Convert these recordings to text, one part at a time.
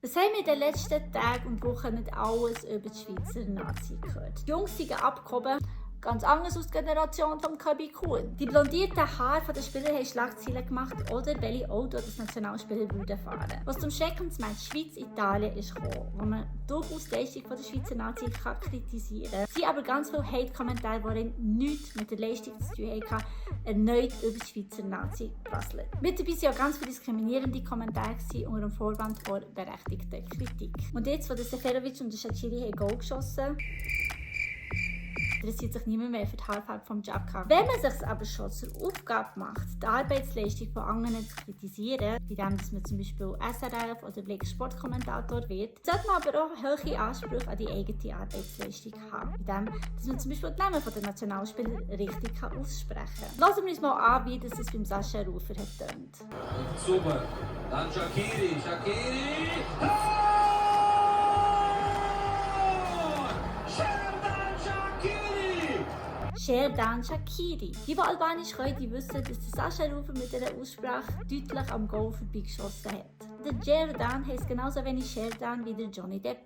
Was haben wir in den letzten Tagen und Wochen nicht alles über die Schweizer Nazi gehört? Die Jungs sind abgehoben, ganz anders aus der Generation von Kabi Kuhn. Die blondierten Haare der Spieler haben Schlagzeilen gemacht oder welche Auto das Nationalspieler würden fahren. Was zum Schreckensmatch Schweiz-Italien ist gekommen, wo man durchaus die Leistung der Schweizer Nazi kann kritisieren kann, sind aber ganz viele Hate-Kommentare, die nichts mit der Leistung zu tun haben, erneut über die Schweizer Nazi prasseln. Mit dabei waren auch ganz viele diskriminierende Kommentare unter dem Vorwand vor berechtigter Kritik. Und jetzt, wo der Seferovic und der Shaqiri Goal geschossen, interessiert sich niemand mehr für die Haarfarbe vom Xhaka. Wenn man sich aber schon zur Aufgabe macht, die Arbeitsleistung von anderen zu kritisieren, indem man zum Beispiel SRF oder Blick Sportkommentator wird, sollte man aber auch hohe Ansprüche an die eigene Arbeitsleistung haben, indem man zum Beispiel die Namen der Nationalspieler richtig aussprechen kann. Lassen wir uns mal an, wie das beim Sascha Rufer hat tönt. Super, dann Shaqiri. Xherdan Shaqiri. Die Albanisch können, die wissen, dass der Sascha Rufer mit dieser Aussprache deutlich am Goal vorbeigeschossen hat. Der Xherdan heisst genauso wenig Xherdan wie der Johnny Depp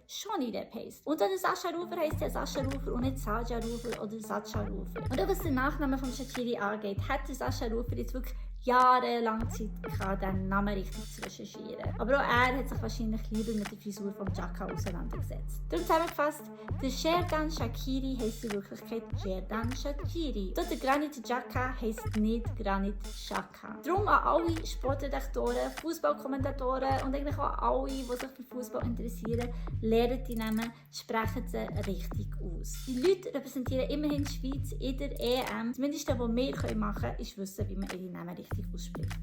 heisst. Und der Sascha Rufer heisst der Sascha Rufer und nicht Saja Rufer oder Sacha Rufer. Und auch was den Nachnamen von Shaqiri angeht, hat der Sascha Rufer jetzt wirklich jahrelang Zeit gehabt, den Namen richtig zu recherchieren. Aber auch er hat sich wahrscheinlich lieber mit der Frisur vom Xhaka auseinandergesetzt. Darum zusammengefasst, der Xherdan Shaqiri heisst in Wirklichkeit Xherdan Shaqiri. Und der Granit Xhaka heisst nicht Granit Xhaka. Darum an alle Sportredaktoren, Fußballkommentatoren und eigentlich auch alle, die sich für Fußball interessieren, lernen die Namen, sprechen sie richtig aus. Die Leute repräsentieren immerhin die Schweiz in der EM. Das Mindeste, was wir machen können, ist wissen, wie man ihre Namen richtig ausspricht.